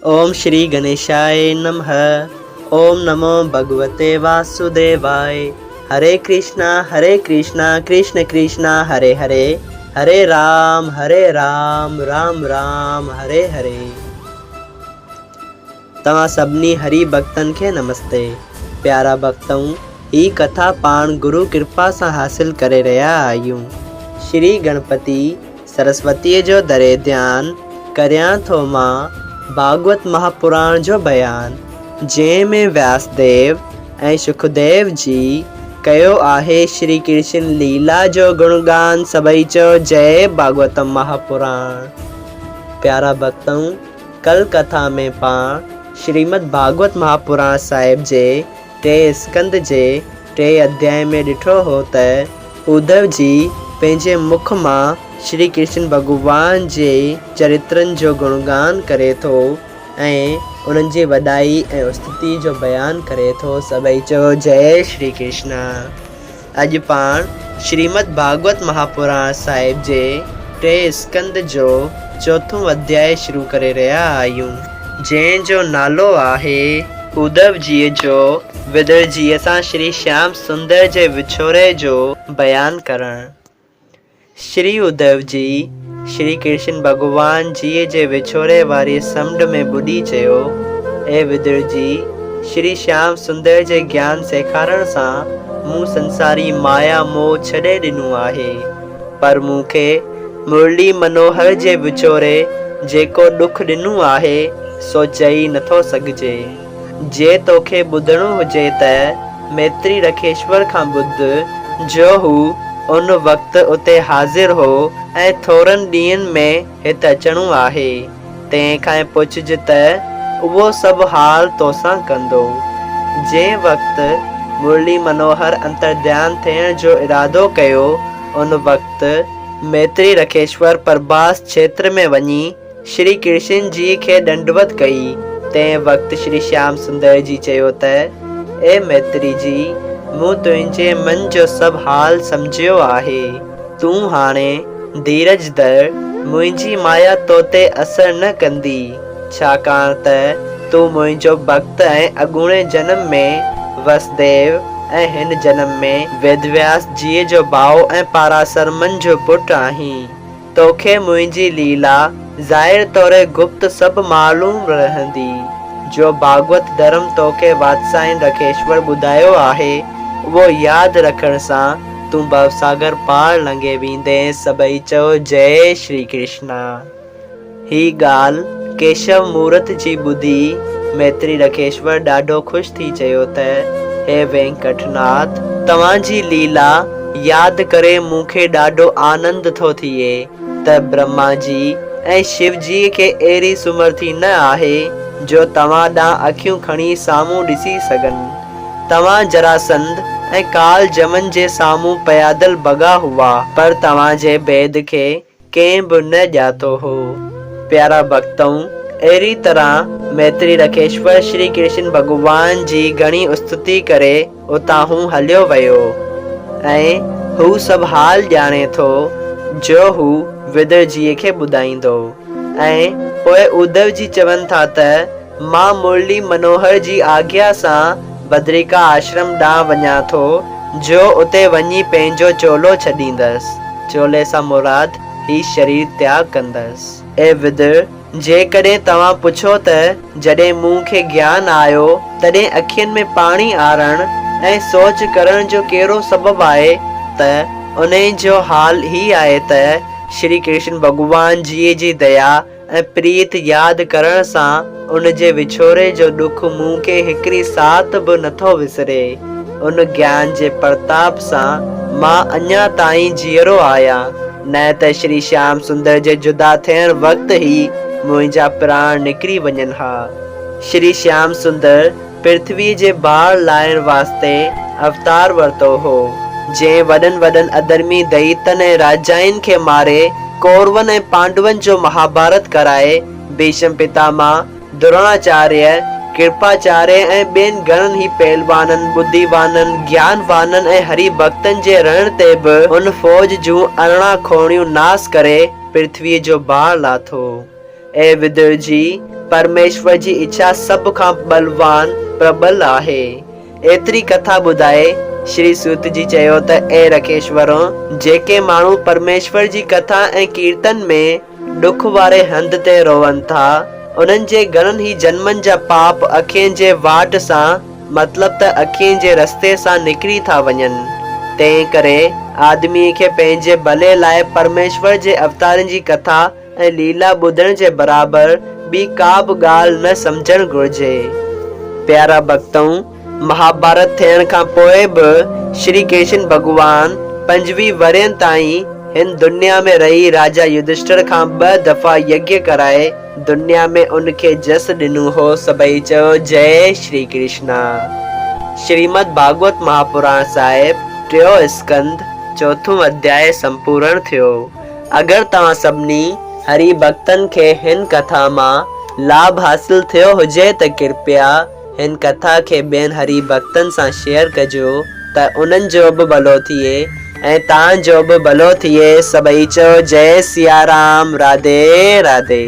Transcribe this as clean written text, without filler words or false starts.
اوم شري گنيشاء نمه اوم نمو ڀڳوتي واسوديواء هري ڪرشنا هري ڪرشنا ڪرشن ڪرشنا هري هري هري رام هري رام رام رام هري هري. توهان سڀني هري ڀڳتن کي نمستي. پيارا ڀڳتؤ هي ڪٿا پاڻ گرو ڪرپا سان حاصل ڪري رهيا آهيون. شري گڻپتي سرسوتيء جو دري ڌيان ڪريان ٿو مان ڀاڳوت مهاپراڻ جو بيان، جنهن ۾ وياس ديو ۽ شڪديو جي ڪيو آهي شري ڪرشن ليلا جو گڻگان سڀئي چئو جئي ڀاڳوتم مهاپراڻ. پيارا ڀڳتؤ! ڪل ڪٿا ۾ پاڻ شريمد ڀاڳوت مهاپراڻ صاحب جي ٽئين اسڪنڌ جي ٽئين اڌيائي ۾ ڏٺو هو ته اڌو جي پنهنجي مک مان شري ڪرشن ڀڳوان جي چرترن جو گڻگان ڪري ٿو ۽ انهن جي وڏائي ۽ استتي جو بيان ڪري ٿو. سڀئي چئو جئي شري ڪرشنا. اڄ پاڻ شريمد ڀاڳوت مهاپراڻ صاحب جي ٽئين اسڪنڌ جو چوٿون اڌيائي شروع ڪري رهيا آهيون، جنهن جو نالو آهي. اڌو جيء جو ودر جيء سان شري شيام سندر جي وڇوڙي جو بيان ڪرڻ. شري اڌو جي شري ڪرشن ڀڳوان جيء جي وڇوڙي واري سمنڊ ۾ ٻڏي چيو، اي ودر جي! شري شيام سندر جي گيان سيکارڻ سان مون سنساري مايا موهه ڇڏي ڏنو آهي، پر مون کي مرلي منوهر جي وڇوڙي جيڪو ڏک ڏنو آهي، سو چئي نٿو سگهجي. جي توکي ٻڌڻو هجي ته ميتري رکيشور کان ٻڌ، جو هو ان وقت اتي حاضر هو ۽ ٿورن ڏينهن ۾ هت اچڻو آهي، تنهن کانئن پڇج ته اهو سڀ حال توسان ڪندو. جنهن وقت مرلي منوهر انترڌيان ٿيڻ جو ارادو ڪيو، ان وقت ميتري رکيشور پرڀاس ڇيتر ۾ وڃي شري ڪرشن جيء کي ڏنڊوت ڪئي، تنهن وقت شري شيام سندر جي چيو ته، اي ميتري جي! مون تنهنجي من جو سڀ حال سمجهيو آهي. تون هاڻي ڌيرج ڌر، منهنجي مايا توتي اثر نه ڪندي، ڇاڪاڻ ته تون منهنجو ڀڳت ۽ اڳوڻي جنم ۾ وسديو ۽ هن جنم ۾ ويدوياس جيء جو ڀاء ۽ پاراسرمن جو پٽ آهين. توکي منهنجي ليلا ظاهر توڙي گپت سڀ معلوم رهندي. جو ڀاڳوت ڌرم توکي واتسائن رکيشور ٻڌايو آهي، اهو ياد رکڻ سان تون ڀوساگر پار لنگهي ويندين. سڀئي چئو جئي شري ڪرشنا. هي ڳالهه ڪيشو مورت جي ٻڌي ميتري رکيشور ڏاڍو خوش ٿي چيو ته، هي وينڪٽناٿ! توهان جي ليلا ياد ڪري مون کي ڏاڍو آنند ٿو ٿئي ته برهما جي ۽ شو جيء کي اهڙي سمرٿي نه آهي جو توهان ڏانهن اکيون کڻي سامهون ڏسي سگهن. توهان جراسنڌ ۽ ڪال جمن جي سامهون پيادل ڀڳا هئا، پر توهان جي ڀيد کي ڪنهن به نه ڄاتو هو. پيارا ڀڳتؤ! اهڙي طرح ميتري رکيشور شري ڪرشن ڀڳوان جي گهڻي استتي ڪري اتاهون هليو ويو ۽ هو سڀ حال ڄاڻي ٿو جو هو ودر جيء کي ٻڌائيندو ۽ پوء اڌو جي چون ٿا ته مان مرلي منوهر جي آگيا سان بدريڪا آشرم ڏانهن وڃان ٿو، جو اتي وڃي پنهنجو چولو ڇڏيندس. چولي سان مراد هي شرير تياڳ ڪندس. اي ودر! جيڪڏهن توهان پڇو ته جڏهن مون کي گيان آيو، تڏهن اکين ۾ پاڻي آڻڻ ۽ سوچ ڪرڻ جو ڪهڙو سبب آهي ته انهي جو حال هي آهي ته شري ڪرشن ڀڳوان جيء جي ديا ۽ پريت ياد ڪرڻ سان ان جي وڇوڙي جو ڏک مون کي هڪڙي ساعت به نٿو وسري. ان گيان جي پرتاب سان مان اڃا تائين جيئرو آهيان، نه ته شري شيام سندر جي جدا ٿيڻ وقت ئي منهنجا پراڻ نڪري وڃن ها. شري شيام سندر پرٿويء جي بار لاهڻ واسطي اوتار ورتو هو، جنهن وڏن وڏن اڌرمي دئيتن ۽ راجائن کي ماري ڪورون ۽ پانڊون جو مهاڀارت ڪرائي ڀيشم پتاماه، دروڻاچاريه، ڪرپاچاريه ۽ ٻين گهڻن ئي پهلوانن، ٻڌيوانن، گيانوانن ۽ هري ڀڳتن جي رهڻ تي به ان فوج جون 18 کوڻيون ناس ڪري پرٿويء جو بار لاٿو. اي ودر جي! پرميشور جي اڇا سڀ کان ٻلوان، پرٻل، آهي. ايتري ڪٿا ٻڌائي، شري سوت جي چيو ته اي رکيشورو! جيڪي ماڻهو پرميشور جي ڪٿا ۽ ڪيرتن ۾ ڏک واري هنڌ تي روئن ٿا، انهن جي گهڻن ئي جنمن جا پاپ اکين جي واٽ سان، مطلب ته اکين جي رستي سان نڪري ٿا وڃن. تنهن ڪري آدميء کي پنهنجي ڀلي لاء پرميشور جي اوتارن جي ڪٿا ۽ ليلا ٻڌڻ جي برابر ٻي ڪا به ڳالهه نه سمجهڻ گهرجي. پيارا ڀڳتؤ! مهاڀارت ٿيڻ کان پوء به شري ڪرشن ڀڳوان 25 ورهين تائين هن دنيا ۾ رهي راجا يڌشٽر کان ٻه دفعا يگيه ڪرائي دنيا ۾ ان کي جس ڏنو هو سڀئي چيو جئي شري ڪرشنا. شريمد ڀاڳوت مهاپراڻ صاحب ٽيون اسڪنڌ چوٿون اڌياء سمپورڻ ٿيو. اگر توهان سڀني هري ڀڳتن کي هن ڪٿا مان لاڀ حاصل ٿيو هجي ته ڪرپيا هن ڪٿا کي ٻين هري ڀڳتن سان شيئر ڪجو ته انهن جو به ڀلو ٿئي ۽ توهان جو به ڀلو ٿئي سڀئي چئو جئي سيارام راڌي راڌي.